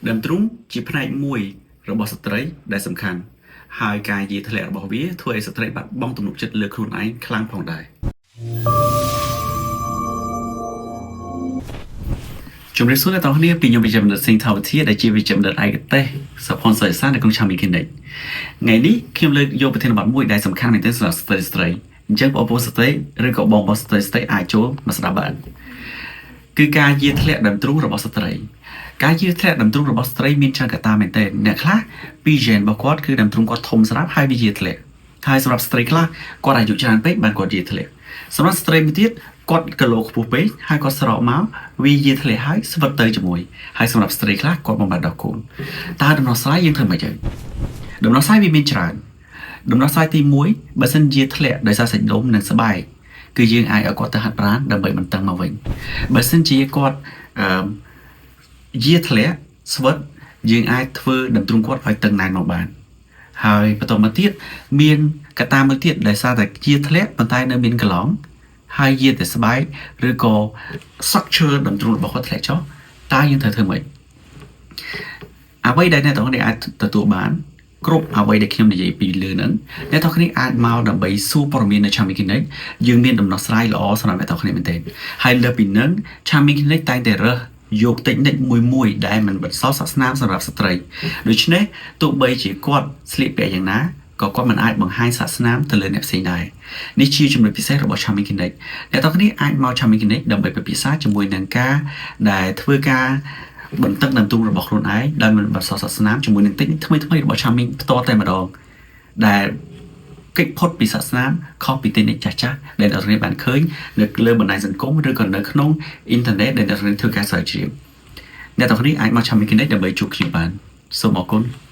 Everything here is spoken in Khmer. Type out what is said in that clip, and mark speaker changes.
Speaker 1: ដើមទ្រូងជាផ្នែកមួយរបស់ស្ត្រីដែលសំខាន់ហើយការយាធ្លាក់របស់វាធ្វើឲ្យស្ត្រីបាត់បង់ទំនុកចិត្តលើខ្លួនឯងខ្លាំងផងដែរជំរាបសួរអ្នកទាំងអស់គ្នាពីខ្ញុំវិជ្ជបណ្ឌិតសេងថាវធាដែលជាវិជ្ជបណ្ឌិតឯកទេសសភនសិក្សានៅក្នុង Charming Clinic ថ្ងៃនេះខ្ញុំលើកយកប្រធានបទមួយដែលសំខាន់មែនទែនសម្រាប់ស្ត្រីស្ត្រីអញ្ចឹងបងប្អូនស្ត្រីឬក៏បងប្អូនស្ត្រីស្ត្រីអាចចូលមកស្ដាប់បានគឺការយាធ្លាក់ដើមទ្រូងរបស់ស្ត្រីការយាធ្លាក់ដើមទ្រូងរបស់ស្ត្រីមានច្រើនកត្តាមែនទែនអ្នកខ្លះពី gene របស់គាត់គឺដើមទ្រូងគាត់ធំស្រាប់ហើយវាយាធ្លាក់ហើយសម្រាប់ស្ត្រីខ្លះគាត់អាយុច្រើនពេកបានគាត់យាធ្លាក់សម្រាប់ស្ត្រីមួយទៀតគាត់គីឡូខ្ពស់ពេកហើយគាត់ស្រកមកវាយាធ្លាក់ហើយស្វិតទៅជាមួយហើយសម្រាប់ស្ត្រីខ្លះគាត់បំបត្តិដល់កូនតើដំណោះស្រាយយើងធ្វើម៉េចទៅដំណោះស្រាយវាមានច្រើនដំណោះស្រាយទី1បើសិនជាធ្លាក់ដោយសារសាច់ដុំនិងស្បែកគឺយើងអាចឲ្យគាត់ទៅហាត់ប្រាណដើម្បីបន្តឹងមកវិញបើសិនជាគាត់អឺយាធ្លាក់ស្វិតយើងអាចធ្វើដើមទ្រូងគាត់ឲ្យតឹងណែនមកបានហើយបន្តមកទៀតមានកត្តាមួយទៀតដែលសារតែជាធ្លាក់ប៉ុន្តែនៅមានកន្លងហើយយាតែស្បែកឬក៏ structure ដើមទ្រូងរបស់គាត់ធ្លាក់ចុះតើយើងត្រូវធ្វើម៉េចអ្វីដែលអ្នកទាំងអស់គ្នាអាចទទួលបានគ្រប់អ្វីដែលខ្ញុំនិយាយពីលើហ្នឹងអ្នកទាំងអស់គ្នាអាចមកដើម្បីសួរព័ត៌មាននៅ Charming Clinic យើងមានដំណោះស្រាយល្អសម្រាប់អ្នកទាំងអស់គ្នាមែនទែនហើយលើពីហ្នឹង Charming Clinic តែងតែរើសយកតិចនិចមួយមួយដែលមិនបន្សល់សាសនាសម្រាប់ស្ត្រីដូច្នេះទោះបីជាគាត់ស្លៀកពាក់យ៉ាងណាក៏គាត់មិនអាចបង្ហាញសាសនាទៅលើអ្នកផ្សេងដែរនេះជាចំណុចពិសេសរបស់ Charming Clinic អ្នកទាំងគ្នាអាចមក Charming Clinic ដើម្បីពិភាក្សាជាមួយនឹងការដែលធ្វើការបន្តឹងដើមទ្រូងរបស់ខ្លួនឯងដោយមិនបន្សល់សាសនាជាមួយនឹងតិចនិចថ្មីថ្មីរបស់ Charming ផ្ទាល់តែម្ដងដែលគេចផុតពីសាសនាខុសពីតិចនិចចាស់ចាស់ដែលអ្នករៀនបានឃើញនៅលើបណ្ដាញសង្គមឬក៏នៅក្នុងអ៊ីនធឺណិតដែលអ្នករៀនធ្វើការស្រាវជ្រាវអ្នកទាំងគ្នាអាចមក Charming Clinic ដើម្បីជួបខ្ញុំបានសូមអរគុណ។